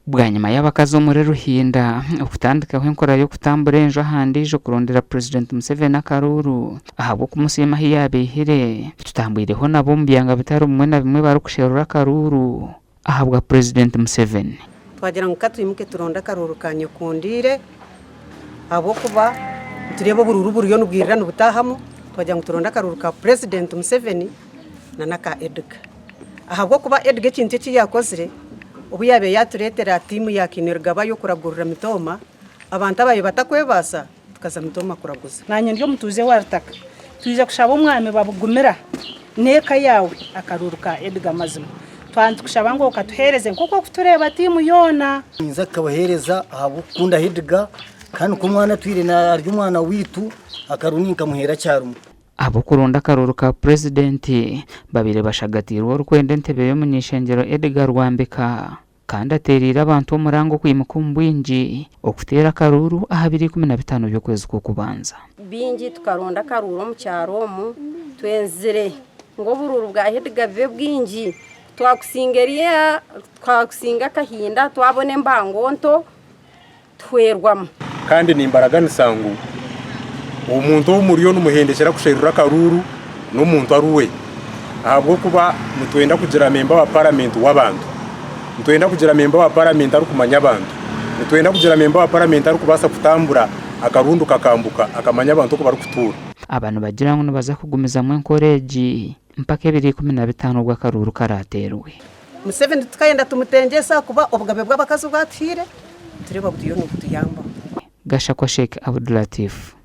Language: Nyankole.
Bwanyima y'abakazi omuri Ruhinda okutandikaho enkora y'okutambura enju aha ndiijo kurondera Purezidenti Museveni akaruuru ahabw'okumusiima ahu yaabaihire, tutambwireho nabo omu byanga bitari bimwe na bimwe barikusherura akaruuru ahabwa Purezidenti Museveni. Twagira ngu ka twimuke turonde akaruuru ka Nyekundiire ahabw'okuba nitureeba oburuuru buriyo nibwirira nibutaahamu, twagira ngu turonde akaruuru ka Purezidenti Museveni n'aka Edgar. Ahabw'okuba Edgar ekintu eki yaakozire obu yaabaire yaatureetera tiimu ya Kainerugaba y'okuragurira Mitooma, abantu abaabaire batakwebaasa tukaza Mitooma kuraguza. Naanye ndi omutuuze wa Rutaka. Twija kushaba omwami Babugumira n'eka yaawe akaruuru ka Edgar Mazima. Twaba nitukushaba ngu okatuheereze nk'oku orikutureeba tiimu yoona. Ninza kukabaheereza ahabw'okukunda Edgar kandi nk'omwana atwire ari omwana waitu akaruuru ninkamuheera kyarumwe. Ab'okuronda akaruuru ka Purezidenti babaire bashagatiirwe orikwenda entebe y'omuny'eishengyero Edgar Rwambika kandi ateereire abantu omuranga okwimuka omu bwingi okuteera akaruuru aha biro 15 by'okwezi kw'okubanza. Baingi tukaronda akaruuru omu kyaro omu twenzire ngu oburuuru bwa Edgar bube bwingi twakusinga eriya twakusinga akahinda twabona embango nto tuhwerwamu. Kandi nimbaraganisa ngu omuntu ou muriyo nimuhendekyera kusherura akaruuru n'omuntu ari we, ahabw'okuba nitwenda kugira memba wa paramenti w'abantu. Nitwenda kugira memba wa paramenti arikumanya abantu. Nitwenda kugira memba wa paramenti arikubaasa kutambura akaruundu kakambuka akamanya abantu oku barikutuura. Aba nibagira ngu nibaza kugumizamu enkora egi mpaka ebiro 15 obu akaruuru karaateerwe. Museveni tukayenda tumutengyese ahakuba obugabe bw'abakazi obu atuhaire nitureeba buriyo nibutuyambaho. Gashakwa Sheikh Abdulatif.